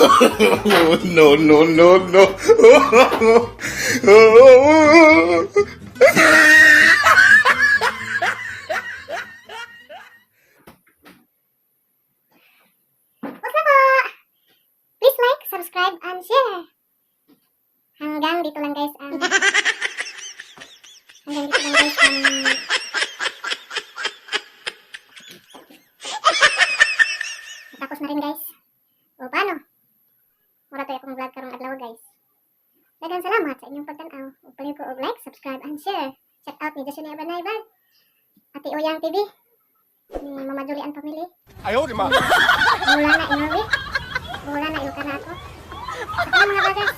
No, no, no, no. What's up po? Please like, subscribe, and share. Hanggang dito lang guys ang Hanggang dito lang guys ang Tapos na rin, guys. O paano? Mura to akong vlog karong adlaw, guys. Daghang salamat sa inyong pagtan-aw. Ug palihog ko og like, subscribe, and share. Shout out ni Joshua Abanay Vlog, Ate Oyang TV, ni Mama Julie and Family. 哎呦我的妈！ Mula na Inorwi. Mula na Ilocana ako. Sa mga vloggers.